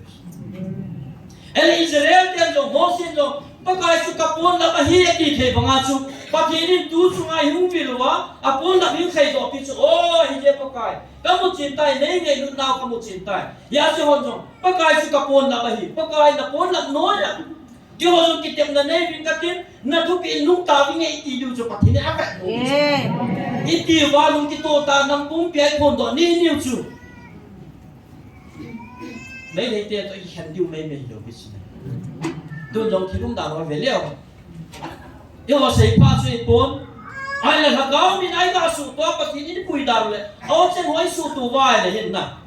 Ahileh Israel ten jong, Mose in jong, Pakai chu ka pon lap ahi ati thei banga chu, Pathen in tu chunga hi hung vil uva, apon lap hung kheidohpi chu, o, hije Pakai, kamu chen tai, nei ngailut nau kamu chen tai. Hijeh chun hon jong, Pakai chu ka pon lap ahi, Pakai na pon lap noiya. Keiho jong kitepna nei uvin katin, na thupeh in lungtao vinge iti diu chu Pathen in avet lou. Amen. Iti uva lungkitoh tah a nam pumpia iphondoh ni niu chu. Meiteite toh ikhen diu meimei lou bit chu. Tun jong thil umdan ho ve leu. Eiho seipha chu ipon. Ahileh lhagao min a igasuhtoh a Pathen in ipui dan uleh, a-o cheng ho isuhtoh uva ahileh hin na.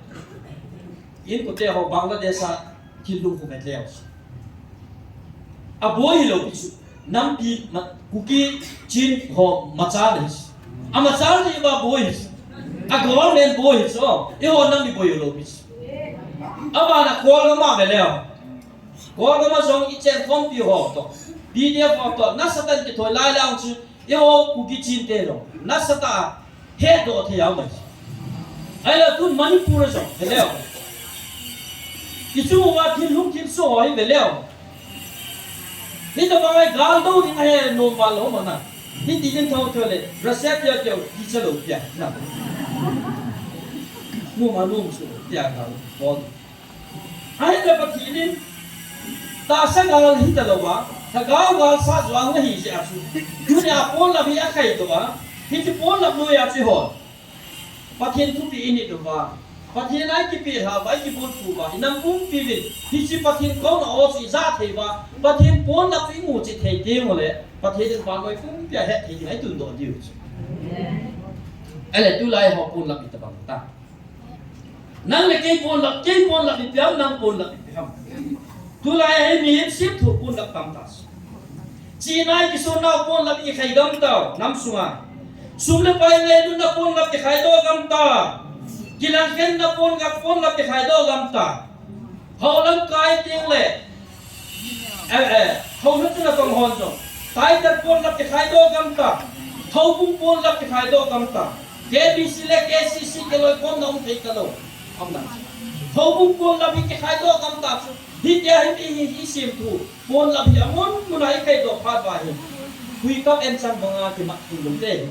Inkote ho Bangladesh a thil lungkhuh vet leu. Aboi hilou pi chu. Nampi ma, Kuki Chin ho machal ahi. Amachal jeh uva boi ahi. A government boi ahi chu. Eiho nam iboi lou pi chu. Abana Kolgam a ve leu. Kolgam a jong icheng khompi ho toh, P D F ho toh, nasatah in kithoi lai lang chu. Eiho Kuki Chin te jong nasatah a hetdoh thei a um ahi. Ahile tun Manipur a jong, ve leu. Ichu uva thil hung thil so hi ve leu. Hitabang a gal do ding ahi nom val lou mana. Hiti ding thou thou le, Russia pia pia, kicha lou pia. Na. Nom a nom su, pia gal, bol. Ahile Pathen in, tahsa gal hita louva, lhagao gal sat jong ahi jeh a chu. Tunia ponlap hi akhai louva, hiche ponlap noiya chu hon. Pathen thupeh init uva, Pathen a ikipeh lhah uva, ikibulphu uva, inam pumpi uvin, hiche Pathen kouna o chu ija thei uva, Pathen ponlap chu imu cheh thei teng ule, Pathen in vannoi pumpi a het thei ding a itundoh diu chu. Ahile tulai ho ponlap itabang ta. Nang le kei ponlap, kei ponlap ipi ham, nang ponlap ipi ham. Tulai a hi mihem semthu ponlap tam ta. Chihna a kisun nau ponlap ikhai gam tau, nam sunga. Sum le pai ngailutna ponlap ikhai doh gam ta. Kilang khenna ponlap, ponlap ikhai doh gam ta. Hou lamkai teng le. Eh, eh, hou na chuna tong hon jong. Title ponlap ikhai doh gam ta. Houbung ponlap ikhai doh gam ta. K B C le K C C kiloi khomna um thei talou. Am na. Houbung ponlap hi kikhai doh gam ta chu. Hitia hi i, i, isemthu. Ponlap hi amun mun a ikhai doh phat uva hi. Hui kap en chan banga kimat thei lou te.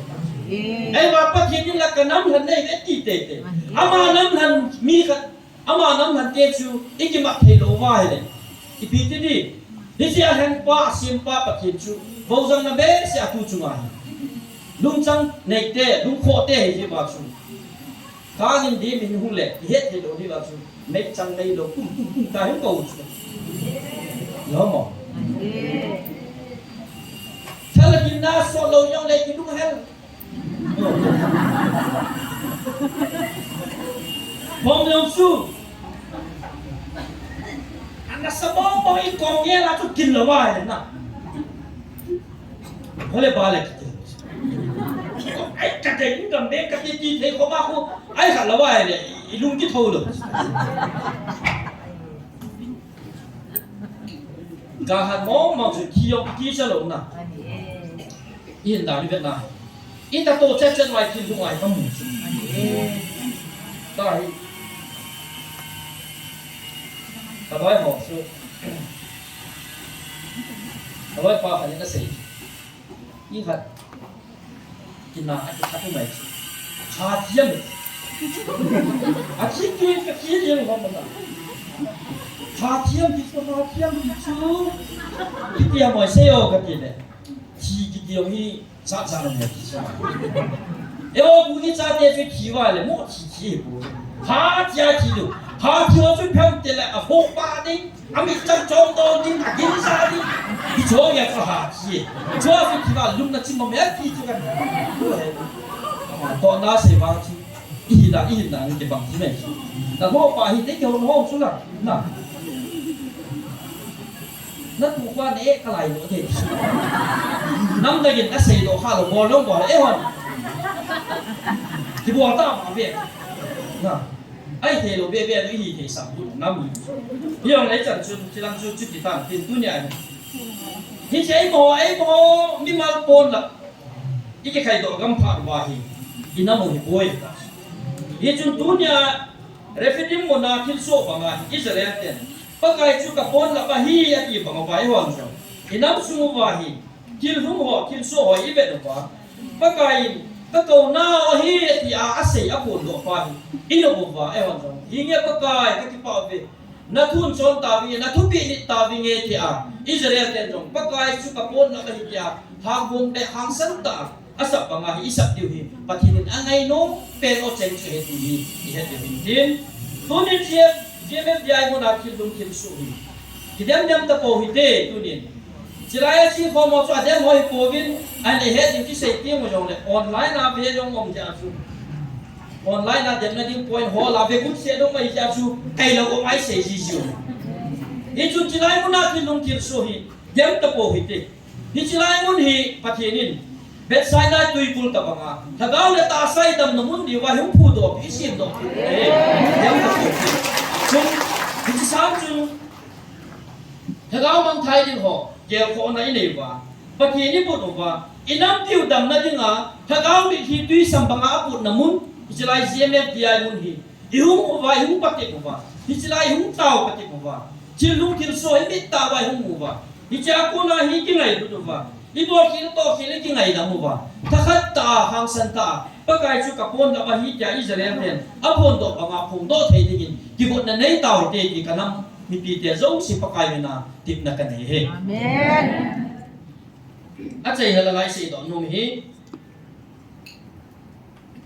Ei va Pathen in la ka nam lhan nei ve ti te te. Ama nam lhan mi khat, ama nam lhan te chu ikimat thei lou va hile. Ipi ti di. Hiche a lhenpa, asempa Pathen chu. Voujangna behseh a tu chunga hi. Lungchang nei te, lungkhoh te hi hiva chu. Kangin di min hung le, ihet thei lou diu a chu, meichang meilou, pum, pum, pum, ta hin kou chu. Lo mo. Thala ginna soh lou jong le, kilung hel. Bom lou chu. Ana sa bom bom i kong ye la chu kin lou va na. Hole ba le kiti. Ai, ka te in gam be ka ti ti thei ko ba ko. Ai, kha la wa le, i lung ki tho lo. Ka han mo mo su ki yo ki sa lo na. In da ni vet na. In da to chet chet wai ki lu wai ka mu. Ta hi. Ka bai ho su. Ka bai pa han na sei. Ni khat. Kina a kikhat u mai chu. Hathiam. A thi tu ka thi liang ho ma na. Hathiam ki chu, hathiam ki chu. Kiti a moi se yo ka ti le. Thi kiti yo hi sa sa na mo ki sa. E o ku ni cha te chu thi va le mo thi thi bu. Hathia thi lu. Hathia chu phem te le a ho pa ding. Ami chang chong to ding, a gin sa ding. Ki chong ya ka ha chi. Chua su ki ba lum na chi ma me ki chu kan. To na se ba chi. I hi da, i hi da ni ke bang chi me. Na ho pa hi te ke ho ho su la. Na. Na tu kwa ne ka lai lo te. Nam da gin na sei lo kha lo bo lo bo e hon. Ki bo ta ma ve. Na. Ai thei lo be be, i hi thei sam tu nam hi. Hi jong lei chan chun, chilang chu chu ti tan, tin tu nia. Hi che mo, ai mo, mimal ponlap. I kikhai doh gam phat uva hi. I nam u hi boi ta. Hi chun tu nia, Rephidim muna thil soh banga, Israel ten. Pakai chu ka ponlap ahi ati banga vai hon jong. I nam sung uva hi. Thil hung ho, thil soh ho i vet uva. Pakai in, ka kou nau ahi, tia a sei a pondoh pa hi. I nop uva, e hon jong. Hi nge Pakai, ka kipah uve. Na thun chon tauve, na thupeh nit tauve nge tia. Israel ten jong, Pakai chu ka ponlap ahi tia. Hang bom le hang san ta. A sap banga hi, i sap diu hi. Pathen in a ngai nom pen o cheng chu he ti hi. I he diu hin tin. Tuni G M F D I muna thil lung thil su hi. Kidem dem ta pou hite, tunin. Chilai a chi khom ho chu adem ho hi pouvin, an i het ding kisei teng u jong le, online a ve jong um jeh a chu. Online a demna ding point hall a ve kun se dong mai jeh a chu, kai lo um ai sei ji ji u. Hi chun chilai mun a thil lung thil su hi, dem ta pou hite. Hi chilai mun hi Pathen in, Bethsaida tuikul tabang a, lhagao le tahsa i damna mun diu va hung phudoh, i semdoh. Eh, dem ta pou hite. Chun, hi chi sang chun, Lhagao mangthai ding ho, gelkhohna i nei uva, Pathen i put uva, i nampiu damna dinga, Lhagao mitlhi tui sam banga a putna mun, Hichelai G M F D I mun hi. Ihung uva, ihung patep uva. Hichelai ihung tao patep uva. Thil lungthim so hi mit tah uva ihung uva. Hiche a kona hi kingailut uva. Ibol khel toh khel kingaidam uva. Thakhat tah a, hangsan tah a. Pakai chu kaponlap ahi tia Israel ten aphondoh banga phongdoh thei dingin kigotna nei tao hite ti kanam mipite jouse Pakai mina tepna kanei e. Amen. Achai hala lai seidoh nom hi.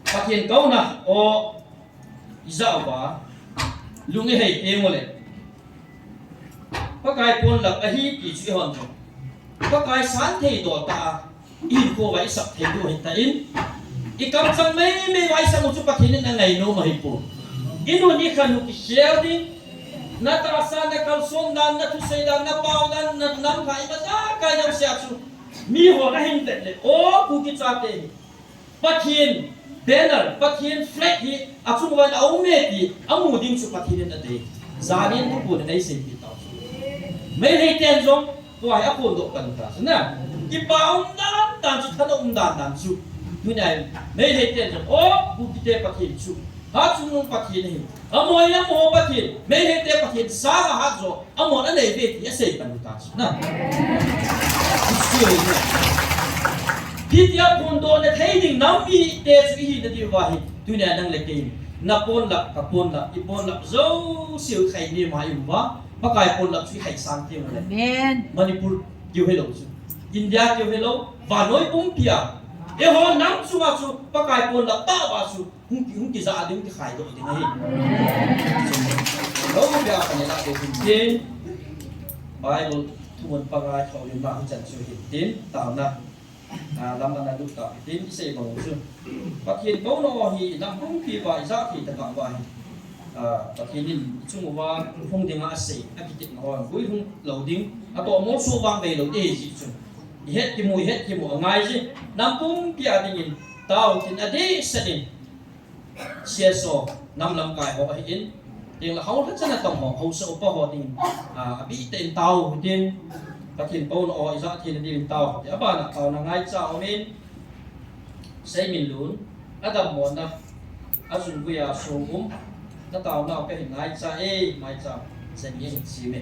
Pathen kouna o ijah uva lung ihei teng uleh Pakai ponlap ahi ti chu ihon chu Pakai santhei dol tah a ihinkho uva isap thei diu ahitan, ikamchang meimei uva isap u chu Pathen in angai nom ahipoi. Inun ikhan u kikhel ding, natahsa, nakalson dan, nathusei dan, napao dan, nanam kha, imacha kai jouse a chu mihon ahin vet leh, o Kuki chate hi Pathen banner, Pathen flag hi achung uva aume ti amu ding chu Pathen in adei. Janin thuphon in eiseipeh tau chu. Meitei ten jong tua hi aphondoh pan ta chu na. Kipa um dan dan chu, thanop um dan dan chu. Tunia Meitei ten jong, o Kukite Pathen chu Hatchungnung Pathen ahi. Amaho hi amaho Pathen, Meiteite Pathen sanga hatjo amahon anei uve ti asei pan u ta chu na. Hitia phondohna thei ding nam mite chu ihi nadiu ahi. Tunia nang le kei, naponlap, kaponlap, iponlap jouse u ikhai nem a ium uva, Pakai ponlap chu ikhai sang teng uleh, Manipur keu hilou chu, India keu hilou, vannoi pumpia eiho nam chunga chu Pakai ponlap tah uva chu hung ki, hung kija ding, kikhaidoh ding ahi. Lou bia kanei a ding hin tin, Bible thumun panga thou lim la hichan chu hin tin, taona, a, lam ana lut ta hin tin, isei bang u chu Pathen kouna o hi nam pumpi uva ijat thei tah uva hi, a, Pathen in ichung uva hung dinga asei, akitepna ho gui hung lou ding, atoh molso vangvei lou ding ahi jeh chun, ihet kimu, ihet kimu angai jeh, nam pumpi a dingin tao tin, adehset in C S O, nam lamkai ho ahin, tengle hou lhachan a tong ho, haosa upa ho dingin, a, abih tah in tao hitin, Pathen kouna o ijat theina dingin tao hite. Abana taona ngaicha aumin, Seiminlun, adammona, achunguiya songum, nataonau kahin ngaicha e, ngaicha, Seimi ahin seme.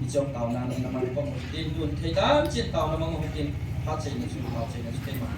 Hiche jong taona naman pang u hitin, tun thei dan chin taona mang u hitin, phatcheina chu, phatcheina chu keiman